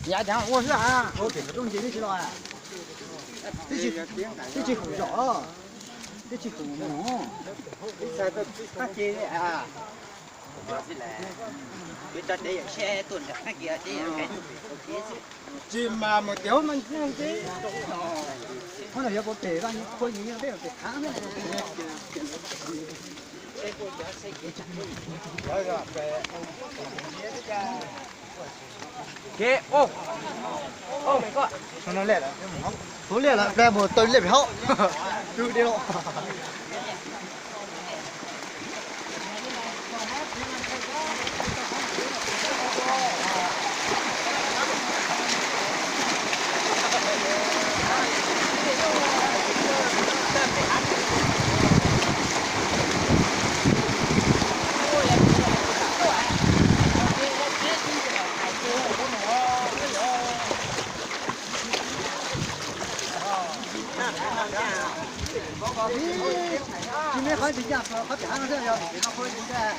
Yav cas ua xwb a, ua pem rooj nce tib si los, tib si hum zom, tib si hum mus. Tsis mas mus tias mas ntxiv, qhov no yog pem vaj pem qhab. Kuv liaj lawm, mus taw liaj pem hauv. Tus dej los. Tsis muaj qhov tsis ncaj, qhov pem hav no xwb yog pem no qhov tsis ncaj.